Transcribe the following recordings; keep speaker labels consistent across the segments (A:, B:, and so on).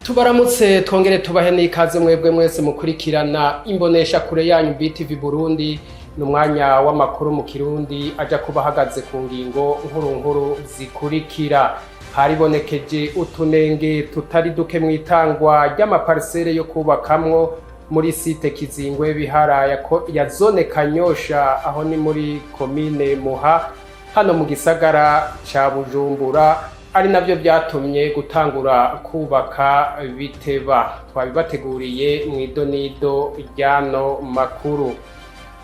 A: Tubaramutse, twongere tubahe n'ikaze mwebwe mwese mukurikirana imbonesha kure yanyu BTV Burundi. Ni umwanya w'amakuru mu Kirundi aja kuba ahagaze ku ngingo nkuru nkuru zikurikira: haribonekeje utunenge tutari duke mw'itangwa ry'amaparisere yo kubakamwo muri site Kizingwe Bihara ya zone Kanyosha, aho ni muri komine Muha, hano mu gisagara ca Bujumbura, ari navyo vyatumye gutangura kubaka biteba. Twabibateguriye mw'idonido ryano makuru.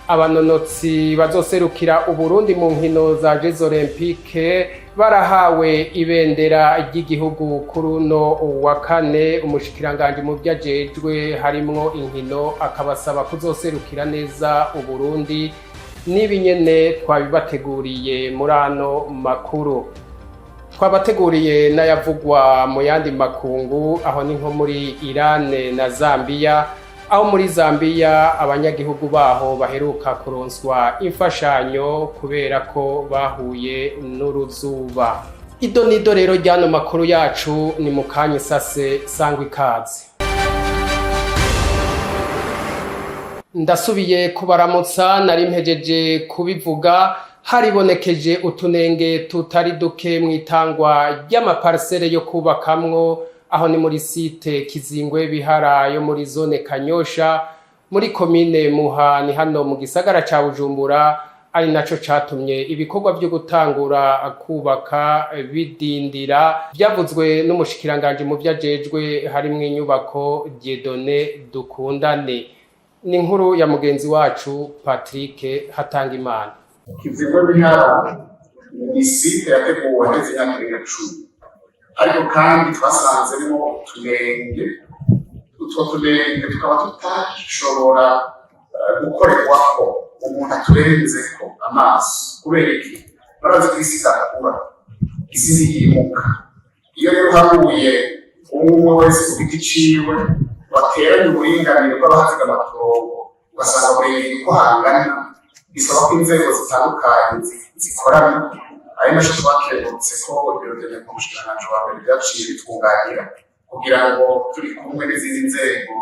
A: Abanonotsi bazoserukira Uburundi mu nkino za Jeux Olympiques barahawe ibendera ry'igihugu kuri uno wa kane. Umushikiranganji mu vyo ajejwe harimwo inkino akabasaba kuzoserukira neza Uburundi. N'ibi nyene twabibateguriye muri ano makuru. Twabateguriye n'ayavugwa mu yandi makungu, aho ni nko muri Irane na Zambiya, aho muri Zambiya abanyagihugu baho baheruka kuronswa imfashanyo kubera ko bahuye n'uruzuba. Ido nido rero ryano makuru yacu ni mu kanya isase. Sangwa ikaze. Ndasubiye kubaramutsa. Nari mpejeje kubivuga, haribonekeje utunenge tutari duke mw'itangwa ry'amaparisere yo kubakamwo, aho ni muri site Kizingwe Bihara yo muri zone Kanyosha, muri komine Muha, ni hano mu gisagara ca Bujumbura, ari naco catumye ibikorwa vyo gutangura kubaka bidindira. Vyavuzwe n'umushikiranganji mu vyo ajejwe harimwo inyubako, Dieudonné Dukundane. Ni inkuru ya mugenzi wacu Patrick Hatangimana.
B: Kizingwe Bihara ni site yateguwe hageze imyaka irenga 10, ariko kandi twasanzemo utunenge. Utwo tunenge tukaba tutashobora gukorerwako umuntu aturenzeko amaso. Kubera iki? Barazi ko isi idakura, isi ntiyimuka. Iyo rero uharuye umwe umwe wese ku giti ciwe, wateranye uburinganire bw'abahaziga amatongo, ugasanga burengeye uko hangana, bisaba ko inzego zitandukanye zikorana, ari naco twakengurutse ko ibiro vya nyakubahwa umushikiranganji wa mbere vyaciye bitunganira kugira ngo turi kumwe n'izindi nzego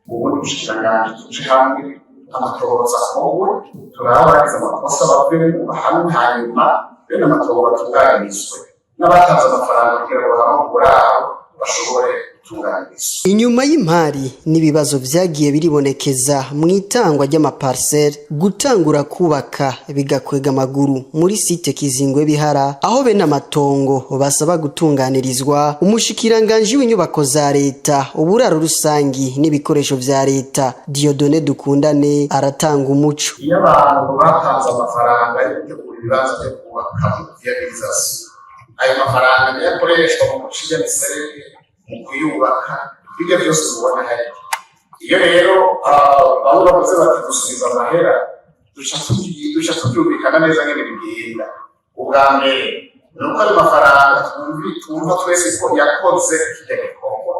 B: mu bundi bushikiranganji tuje hamwe, amatohoza akorwe, turabe abagize amakosa bavemwo, bahanwe, hanyuma bene amatongo batunganirizwe, n'abatanze amafaranga kugira ngo bahabwe uburaro bashobore gutunganirizwa.
C: Inyuma y'impari n'ibibazo vyagiye biribonekeza mu itangwa ry'amaparisere, gutangura kubaka bigakwega amaguru muri site Kizingwe Bihara, aho bene amatongo basaba gutunganirizwa, umushikiranganji w'inyubako za leta, uburaro rusangi n'ibikoresho vya leta, Dieudonné Dukundane, aratanga umuco.
B: Iyo abantu batanze amafaranga yo gutegura ibibanza byo kubaka, viabilisation, ayo mafaranga niyo akoreshwa mu guca ijya miserege, mu kuyubaka, ibyo byose mubona hariya. Iyo rero bamwe bavuze bati dusubiza amahera, duca tubyumvikana neza ngene bigenda. Ubwa mbere ni uko ayo mafaranga twumva twese ko yakoze kirya gikorwa,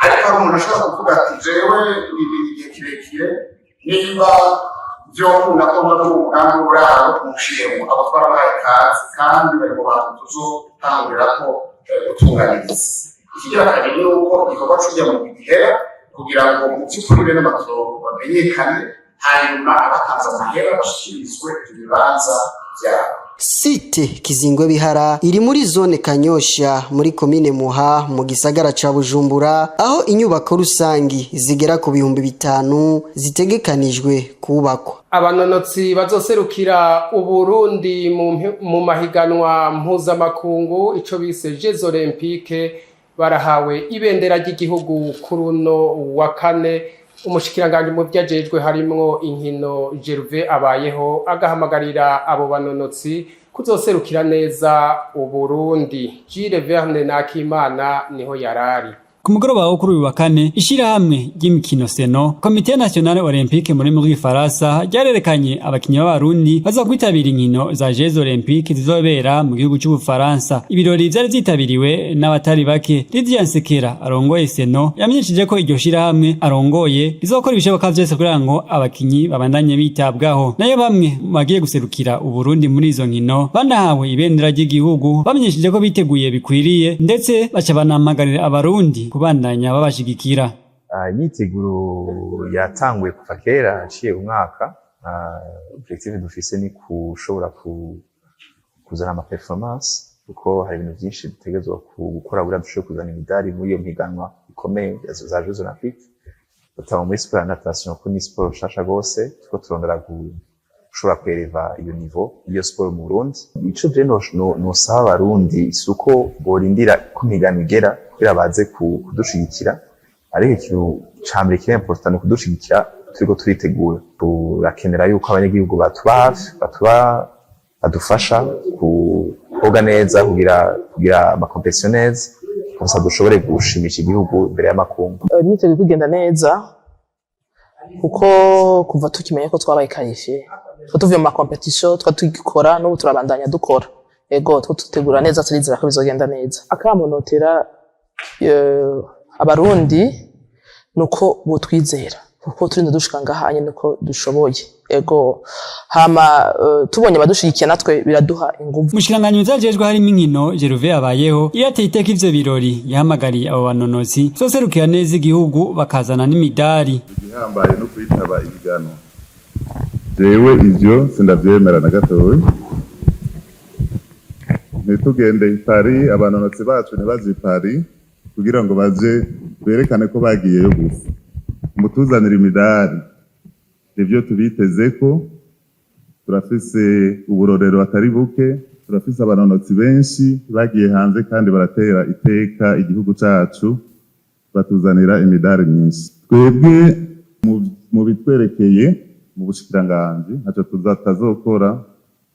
B: ariko hari umuntu ashobora kuvuga ati: "Jewe ndindiriye igihe kirekire, nimba vyokunda ko mba muri umugambi w'uburaro mushiremo." Abo twarabahaye ikaze kandi bari mu bantu tuzotangurirako gutunganiriza. Ikigira kabiri ni uko igikorwa c'urya mu gihera kugira ngo mu vy'ukuri bene amatongo bamenyekane, hanyuma abatanze amahera bashikirizwe ivyo bibanza vyabo.
C: Site Kizingwe Bihara iri muri zone Kanyosha, muri komine Muha, mu gisagara ca Bujumbura, aho inyubako rusangi zigera ku 5000 zitegekanijwe kubakwa.
A: Abanonotsi bazoserukira Uburundi mu mahiganwa mpuzamakungu, ico bise Jeux Olympiques, barahawe ibendera ry'igihugu kuri uno wa kane. Umushikiranganji mu vyo ajejwe harimwo inkino, Gervais Abayeho, agahamagarira abo banonotsi kuzoserukira neza Uburundi. Jules Verne Nakimana niho yarari.
D: Ku mugoroba wo kuri uyu wa kane, ishirahamwe ry'imikino CNO, Comité National Olympique mu rurimi rw'Igifaransa, ryarerekanye abakinyi b'Abarundi baza kwitabira inkino za Jeux Olympiques zizobera mu gihugu c'Ubufaransa. Ibirori vyari vyitabiriwe n'abatari bake. Lydia Nsekera arongoye CNO yamenyesheje ko iryo shirahamwe arongoye rizokora ibishoboka vyose kugira ngo abakinyi babandanye bitabwaho. Nayo bamwe mu bagiye guserukira Uburundi muri izo nkino banahawe ibendera ry'igihugu bamenyesheje ko biteguye bikwiriye, ndetse baca banahamagarira Abarundi. kubandanya babashigikira.
E: Imyiteguro yatanguye kuva kera, haciye umwaka. Objectif dufise ni kushobora kuzana ama performance, kuko hari ibintu byinshi dutegerezwa gukora kugira dushobore kuzana imidari muri iyo mpiganwa ikomeye za Jeux Olympiques, bataba muri sport ya natation, ko ni sport nshasha gose. Turiko turondera gushobora kwereva iyo niveau iyo sport mu Burundi. Ico je nosaba abarundi si uko borindira ko imigano igera kugira baze kudushigikira, ariko ikintu ca mbere kiri important ni kudushigikira turiko turitegura. Turakenera yuko abanyagihugu batuba hafi, batuba badufasha koga neza, kugira ama compétition neza, gusa dushobore gushimisha igihugu imbere y'amakungu.
F: Imyiteguro iri kugenda neza, kuko kuva tukimenya ko twabaye qualifié, twa tuvuye mu ma compétition twa tugikora, n'ubu turabandanya dukora. Ego, two tutegura neza, turizera ko bizogenda neza. Akamo notera abarundi nuko botwizera, kuko turinda dushika ngahanye nuko dushoboye. Ego, hama tubonye abadushigikiye natwe biraduha inguvu.
D: Umushikiranganji muzajejwe harimo inkino, Gervais Abayeho, iyo ateye iteka ivyo birori, yahamagariye abo banonotsi kuzoserukira neza igihugu bakazana n'imidari.
G: Igihambaye no kwitaba ibiganwa, jewe ivyo sindavyemera na gatoya. Ntitugende i Paris, abanonotsi bacu ntibaje i Paris kugira ngo baje berekane ko bagiyeyo gusa. Mutuzanire imidari, nivyo tubitezeko. Turafise uburorero atari buke, turafise abanonotsi benshi bagiye hanze kandi baratera iteka igihugu cacu, batuzanira imidari myinshi. Twebwe mu bitwerekeye mu bushikiranganji, ntaco tutazokora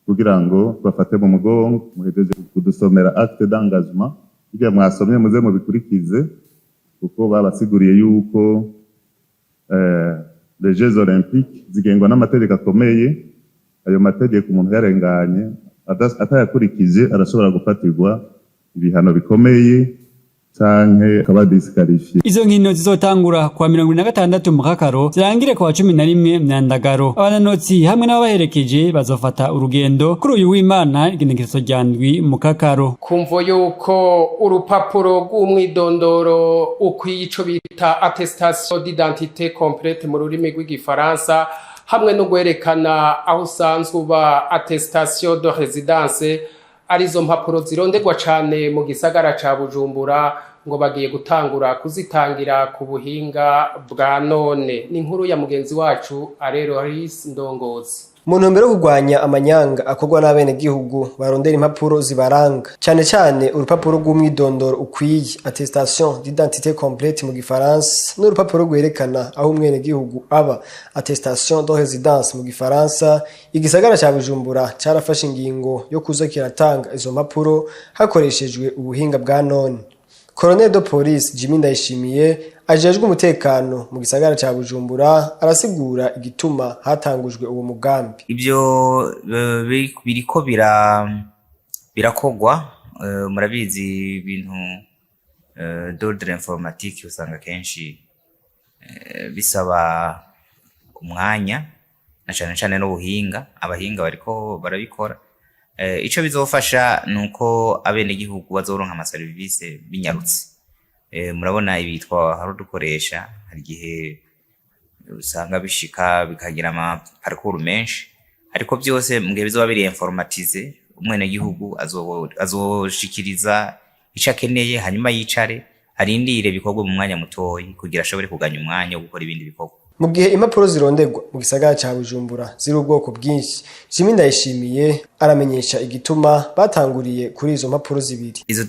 G: kugira ngo bafate mu mugongo. Muhejeje kudusomera acte d'engagement, kugira mwasomye muze mubikurikize, kuko babasiguriye yuko les Jeux Olympiques zigengwa n'amategeko akomeye. Ayo mategeko umuntu yarenganye atayakurikije arashobora gufatirwa ibihano bikomeye canke akaba disqualifié.
D: Izo nkino zizotangura kuwa 26 Mukakaro, zirangire kuwa 11 Myandagaro. Abanonotsi hamwe n'ababaherekeje bazofata urugendo kuri uyu w'Imana, igenekerezo rya 7 Mukakaro.
A: Kumvo yuko urupapuro rw'umwidondoro ukwiye, ico bita attestation d'identité complète mu rurimi rw'igifaransa, hamwe no guherekana aho usanzwe uba, attestation de résidence, arizo mpapuro zironderwa cane mu gisagara ca Bujumbura, ngo bagiye gutangura kuzitangira ku buhinga bwa none. Ni inkuru ya mugenzi wacu Areroris Ndongozi.
H: Mu ntumbero yo kurwanya amanyanga akorwa n'abenegihugu barondera impapuro zibaranga, cane cane urupapuro rw'umwidondoro ukwiye, attestation d'identité complète mu gifaransa, n'urupapuro rwerekana aho umwenegihugu aba, attestation de résidence mu gifaransa, igisagara ca Bujumbura carafashe ingingo yo kuza kiratanga izo mpapuro hakoreshejwe ubuhinga bwa none. Colonel de Police Jimmy Ndayishimiye ajejwe umutekano mu gisagara ca Bujumbura arasigura igituma hatangujwe uwo mugambi.
I: Ibyo biriko birakogwa. Murabizi, ibintu d'ordre informatique usanga kenshi bisaba umwanya na cane cane n'ubuhinga. Abahinga bariko barabikora. Ico bizofasha nuko abenegihugu bazoronka amaserivise binyarutse. Murabona ibi twahora dukoresha, hari igihe usanga bishika bikagira ama parcours menshi, ariko byose mu gihe bizoba biri informatisé, umwenegihugu azoshikiriza ico akeneye, hanyuma yicare arindire bikorwe mu mwanya mutoyi kugira ashobore kuganya umwanya wo gukora ibindi bikorwa.
H: Mu gihe impapuro zironderwa mu gisagara ca Bujumbura ziri ubwoko bwinshi, Jimmy Ndayishimiye aramenyesha igituma batanguriye kuri izo mpapuro zibiri.
I: Izo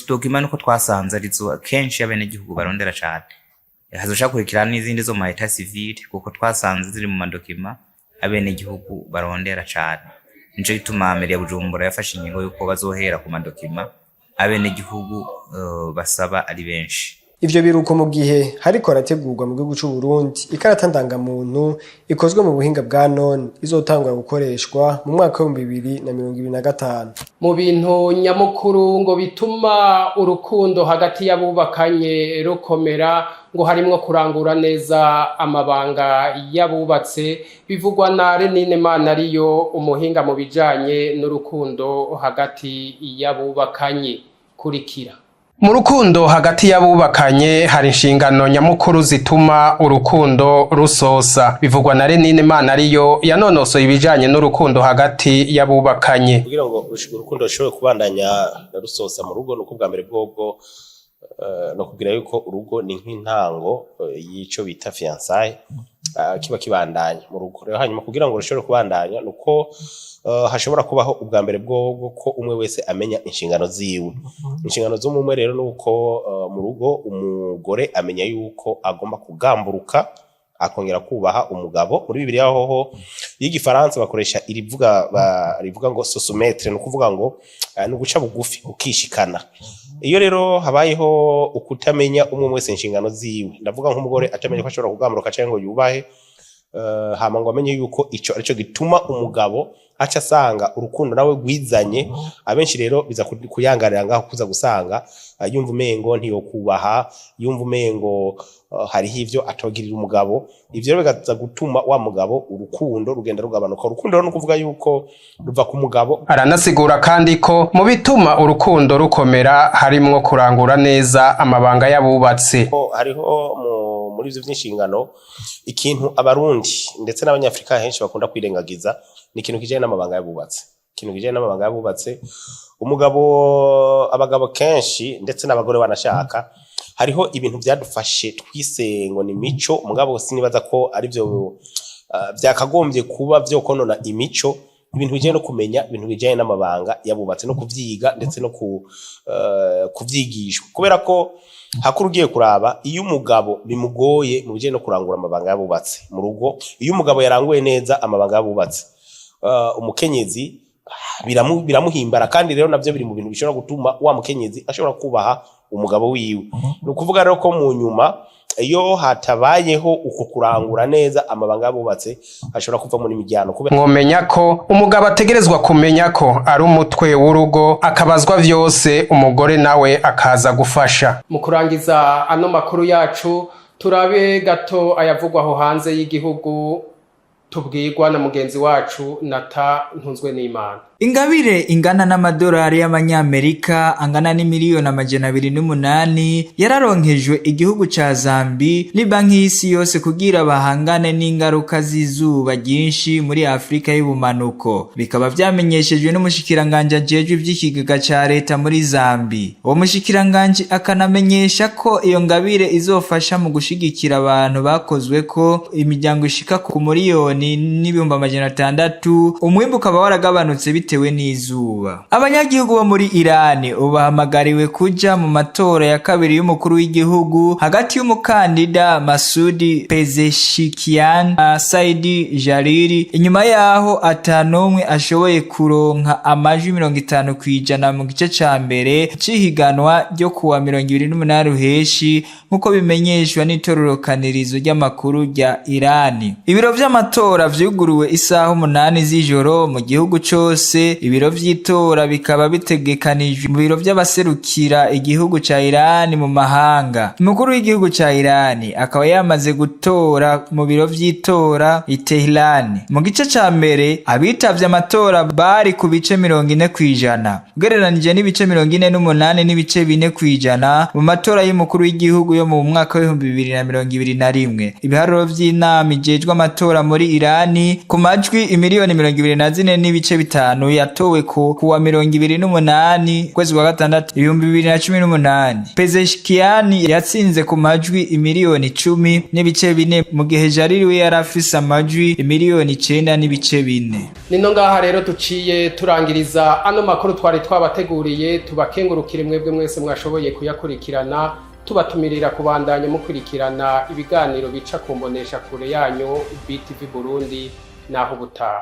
I: document nuko twasanze arizo kenshi abenegihugu barondera cane. Hazoca hakurikira n'izindi zo mu état civil, kuko twasanze ziri mu ma document abenegihugu barondera cane. Nico gituma mairie ya Bujumbura yafashe ingingo yuko bazohera ku ma document abenegihugu basaba ari benshi.
H: Ivyo biruko mu gihe hariko harategurwa mu gihugu c'u Burundi ikarata ndangamuntu ikozwe mu buhinga bwa none, izotangura gukoreshwa mu mwaka w'2025.
A: Mu bintu nyamukuru ngo bituma urukundo hagati y'abubakanye rukomera, ngo harimwo kurangura neza amabanga y'abubatse. Bivugwa na Renine Manariyo, umuhinga mu bijanye n'urukundo hagati y'abubakanye. Kurikira. Mu rukundo hagati y'abubakanye hari inshingano nyamukuru zituma urukundo rusosa, bivugwa na Renine Manariyo yanonosoye ibijanye n'urukundo hagati y'abubakanye.
J: Kugira ngo urukundo rushobore kubandanya rusosa mu rugo, nuko bwa mbere bwobwo no kugira yuko urugo ni nk'intango y'ico bita fiançailles, kiba kibandanya mu rugo. Rero hanyuma kugira ngo rushobore kubandanya, nuko hashobora kubaho ubwa mbere bwobwo ko umwe wese amenya inshingano ziwe. Inshingano z'umwe rero nuko mu rugo umugore amenya yuko agomba kugamburuka, akongera kubaha umugabo. Muri Bibiliya hoho y'igifaransa bakoresha irivuga rivuga ngo se soumettre, ni ukuvuga ngo ni uguca bugufi, ukishikana. Iyo rero habayeho ukutamenya umwe wese inshingano ziwe, ndavuga nk'umugore atamenya ko ashobora kugamburuka cyangwa ngo yubahe, hama ngo amenye yuko ico arico gituma umugabo aca asanga urukundo nawe rwizanye. Abenshi rero biza kuyangarira ngaho, kuza gusanga yumva umengo ntiyokubaha, yumva umengo hariho ivyo atogirira umugabo. Ivyo rero bigaza gutuma wa mugabo urukundo rugenda rugabanuka. Urukundo rero ni ukuvuga yuko ruva ku mugabo.
A: Aranasigura kandi ko mu bituma urukundo rukomera harimwo kurangura neza amabanga y'abubatse.
J: Ko hariho muri ivyo vy'inshingano ikintu Abarundi ndetse n'Abanyafrika henshi bakunda kwirengagiza, ni ikintu kijanye n'amabanga y'abubatse. Ikintu kijanye n'amabanga y'abubatse, umugabo, abagabo kenshi ndetse n'abagore banashaka, hariho ibintu vyadufashe twise ngo ni mico, umugabo sinibaza ko arivyo vyakagombye kuba vyo konona imico. Ibintu bijanye no kumenya ibintu bijanye n'amabanga yabubatse no kuvyiga ndetse no kuvyigishwa, kubera ko hakuru ugiye kuraba, iyo umugabo bimugoye mu bijanye no kurangura amabanga yabubatse mu rugo, iyo umugabo yaranguye neza amabanga yabubatse, umukenyezi biramuhimbara. Kandi rero navyo biri mu bintu bishobora gutuma wa mukenyezi ashobora kubaha umugabo wiwe. Ni ukuvuga rero ko mu nyuma iyo hatabayeho uko kurangura neza amabanga yabubatse, hashobora kuvamo n'imiryango kubera
A: Mwomenya ko umugabo ategerezwa kumenya ko ari umutwe w'urugo, akabazwa vyose, umugore nawe akaza gufasha. Mu kurangiza ano makuru yacu, turabe gato ayavugwa aho hanze y'igihugu, tubwirwa na mugenzi wacu Nata Ntunzwe n'Imana.
K: Ingabire ingana n'amadolari y'Amanyamerika angana n'imiliyoni 208 yararonkejwe igihugu ca Zambi ni Banki y'Isi Yose kugira bahangane n'ingaruka z'izuba ryinshi muri Afrika y'ubumanuko. Bikaba vyamenyeshejwe n'umushikiranganje ajejwe ivy'ikigega ca leta muri Zambi. Uwo mushikiranganje akanamenyesha ko iyo ngabire izofasha mu gushigikira abantu bakozweko, imiryango ishika ku 1,600,000, umwimbu ukaba waragabanutse bitewe n'izuba. Abanyagihugu bo muri Irani ubu bahamagariwe kuja mu matora ya kabiri y'umukuru w'igihugu hagati y'umukandida Masudi Pezeshkian na Saidi Jalili, inyuma yaho atanumwe ashoboye kuronka amajwi 50% mu gice ca mbere c'ihiganwa ryo kuwa 28 Ruheshi, nk'uko bimenyeshwa n'itororokanirizo ry'amakuru rya Irani. Ibiro vy'amatora vyuguruwe isaha 8 z'ijoro mu gihugu cose. Ibiro vy'itora bikaba bitegekanijwe mu biro vy'abaserukira igihugu ca Irani mu mahanga. Umukuru w'igihugu ca Irani akaba yamaze gutora mu biro vy'itora i Tehran. Mu gice ca mbere abitavye amatora bari ku bice 40%, ugereranije n'ibice 48.4% mu matora y'umukuru w'igihugu yo mu mwaka w'2021. Ibiharuro vy'inama ijejwe amatora muri Irani ku majwi imiliyoni 24.5 yatowe ku kuwa 28 kwezi kwa gatandatu 2018, Pezeshkian yatsinze ku majwi imiliyoni 10.4, mu gihe Jalili we yari afise amajwi imiliyoni 9.4.
A: Nino ngaha rero duciye turangiriza ano makuru twari twabateguriye. Tubakengurukire mwebwe mwese mwashoboye kuyakurikirana, tubatumirira kubandanya mukurikirana ibiganiro bica ku mbonesha kure yanyu BTV Burundi. Naho ubutaha.